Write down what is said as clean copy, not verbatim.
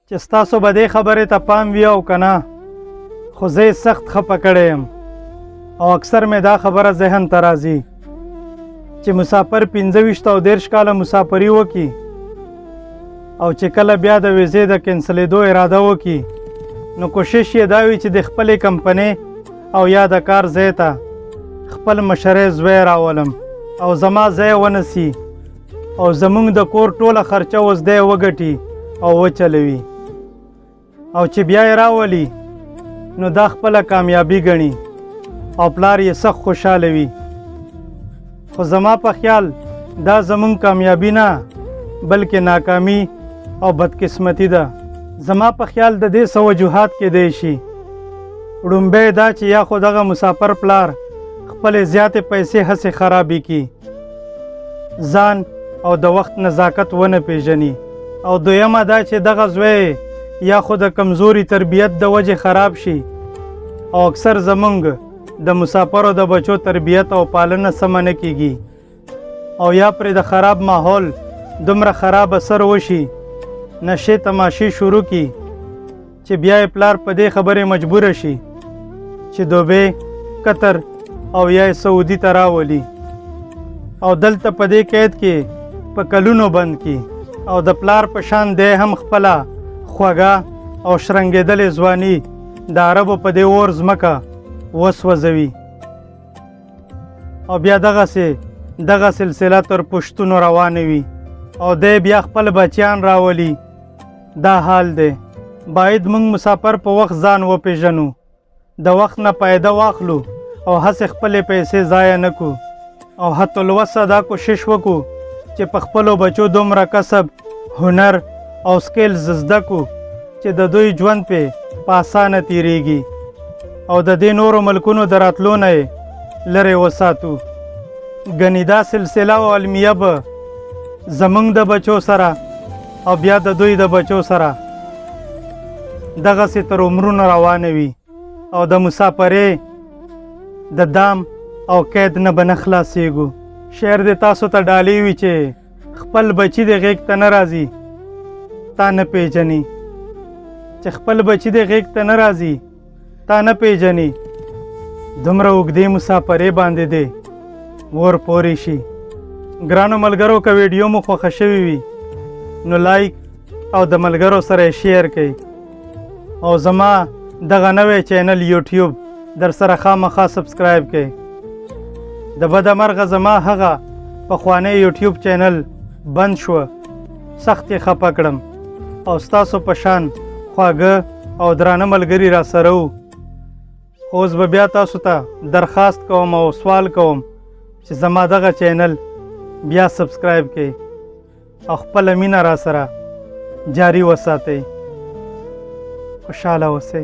چې ستاسو به دې خبرې ته پام وي او که نه، خو زه یې سخت خپه کړی یم او اکثر مې دا خبره ذهن ته راځي چې مسافر 25 او 30 کاله مسافري وکړي او چې کله بیا د ویزې د کینسلېدو اراده وکړي، نو کوشش یې دا وي چې د خپلې کمپنۍ او یا د کار ځای ته خپل مشری زوی راولم او زما ځای ونسي او زمونږ د کور ټوله خرچه اوس دی وګټي او وچلوي، او چې بیا یې راولي نو دا خپله کامیابي ګڼي او پلار یې سخت خوشحاله وي. خو زما په خیال دا زمونږ کامیابي نه بلکې ناکامي او بدقسمتي ده. زما په خیال د دې څه وجوهات کېدی شي. ړومبی دا چې یا خو دغه مسافر پلار خپلې زیاتې پیسې هسې خرابې کړي، ځان او د وخت نزاکت ونه پیژني، او دویمه دا چې دغه زوی یا خو د کمزوري تربیت د وجې خراب شي، او اکثر زمونږ د مسافرو د بچو تربیت او پالنه سمه نه کیږي، او یا پرې د خراب ماحول دومره خراب اثر وشي، نشې تماشې شروع کړي چې بیا یې پلار په دې خبرې مجبور شي چې دوبې، قطر او یا یې سعودي ته راولي، او دلته په دې قید کې په کلونو بند کړي، او د پلار په شان دی هم خپله خوږه او شرنګېدلې ځواني د عربو په دې اور ځمکه وسوځوي، او بیا دغسې دغه سلسله تر پښتونو روانه وي، او دی بیا خپل بچیان راولي. دا حال دی. باید موږ مسافر په وخت ځان وپېژنو، د وخت نه پیدا واخلو او هسې خپلې پیسې ضایع نه کړو، او حتی الوسع دا کوشش وکړو چې په خپلو بچو دومره کسب، هنر او skills زده کړو چې د دوی ژوند پې په اسانه تیریږي، او د دې نورو ملکونو د راتلو نه یې لرې وساتو. ګنې دا سلسله او المیه به زمونږ د بچو سره او بیا د دوی د بچو سره دغسې تر عمرونو روانه وي، او د مسافرې د دام او قید نه به نه خلاصېږو. شعر دې تاسو ته ډالۍ وي چې خپل بچي دې غېږ ته نه راځي تا نه پیژني، چې خپل بچي دې غېږ ته نه راځي تا نه پیژني، دومره اوږدې مسافرې باندې دې ور پورې شي. ګرانو ملګرو، که ویډیو مو خوښه شوې وي نو لایک او د ملګرو سره یې share کړئ، او زما دغه نوی چینل یوټیوب در سره خامخا subscribe کړئ. د بده مرغه زما هغه پخوانی یوټیوب چینل بند شو، سخت یې خپه کړم، او ستاسو په شان خواږه او درانه ملګري را سره وو. خو اوس به بیا تاسو ته درخواست کوم او سوال کوم چې زما دغه چینل بیا subscribe کړئ او خپله مینه را سره جاري وساتئ. خوشحاله اوسئ.